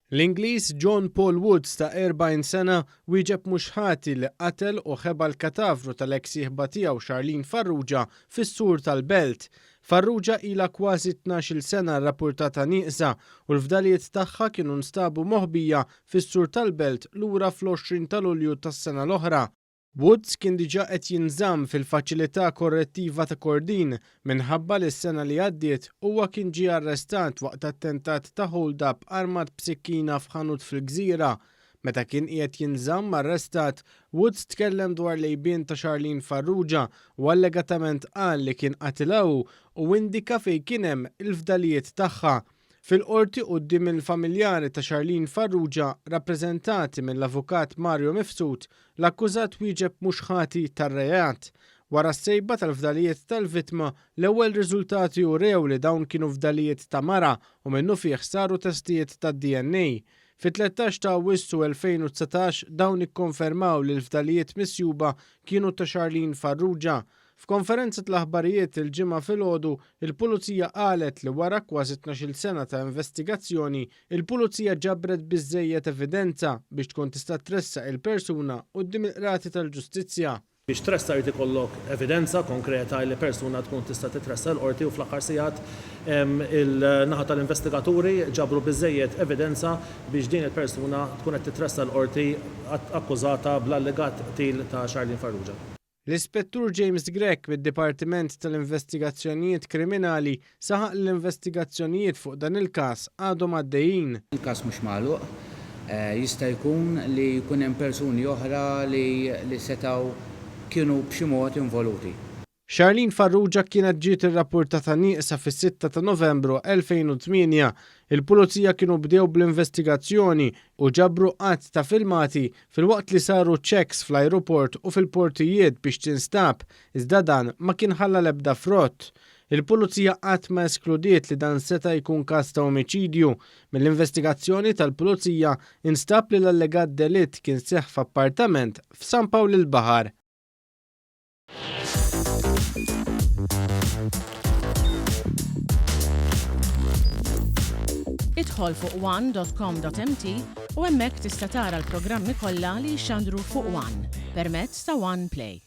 L-Ingliż John Paul Woods ta' 40 sena wieġeb mhux ħati li qatel u ħeba l-katavru tal-eks sieħba tiegħu Charlene Farrugia fis-sur tal-Belt. Farrugia ilha kważi 12-il sena rrappurtata nieqsa u l-fdalijiet tagħha kienu nstabu moħbija fis-sur tal-Belt lura fl-20 ta' Lulju tas-sena l-oħra. Woods kien diġà qed jinżamm fil-Faċilità Korrettiva ta' Kordin minħabba li s-sena li għaddiet huwa kien ġie arrestat waqt attentat ta' hold-up armat b'sikkina f'ħanut fil-Gżira. Meta kien qiegħed jinżamm arrestat, Woods tkellem dwar l-għejbien ta' Charlene Farrugia u allegatament qal li kien qatilha hu u indika fejn kien hemm il-fdalijiet tagħha. Fil-Qorti quddiem il-familjari ta' Charlene Farrugia rappreżentati mill-Avukat Mario Mifsud, l-akkużat wieġeb mhux ħati tar-reat. Wara s-sejba tal-fdalijiet tal-vittma, l-ewwel riżultati urew li dawn kienu fdalijiet ta' mara u minnufih saru testijiet tad-DNA. Fit-13 ta' Awwissu 2019 dawn ikkonfermaw li l-fdalijiet misjuba kienu ta' Charlene Farrugia. F'konferenza tal-aħbarijiet il-Ġimgħa filgħodu, il-Pulizija qalet li wara kważi 12-il sena ta' investigazzjoni, il-Pulizija ġabret biżżejjed evidenza biex tkun tista' tressaq il-persuna quddiem il-Qrati tal-Ġustizzja. Biex tressaq irid ikollok evidenza konkreta li persuna tkun tista' titressaq il-Qorti u fl-aħħar sigħat il-naħa tal-investigaturi ġabru biżżejjed evidenza biex din il-persuna tkun qed titressaq il-Qorti akkużata bl-allegat qtil ta' Charlene Farrugia. L-Ispettur James Grech mid-Dipartiment tal-Investigazzjonijiet Kriminali saħaq li l-investigazzjonijiet fuq dan il-każ għadhom għaddejjin. Il-każ mhux magħluq. Jista' jkun li jkun hemm persuni oħra li setgħu kienu b'xi mod involuti. Charlene Farrugia kienet ġiet irrappurtata nieqsa fis-sitta ta' Novembru 2008. Il-Pulizija kienu bdew bl-investigazzjoni u ġabru għadd ta' filmati filwaqt li saru checks fl-ajruport u fil-portijiet biex tinstab, iżda dan ma kien ħalla l-ebda frott. Il-Pulizija qatt ma eskludiet li dan seta' jkun każ ta' omiċidju. Mill-investigazzjoni tal-Pulizija instab li l-allegat delitt kien seħħ f'appartament f'San Pawl il-Baħar. Idħol fuq one.com.mt u hemmhekk tista' tara l-programmi kollha li jixxandru fuq One permezz ta' One Play.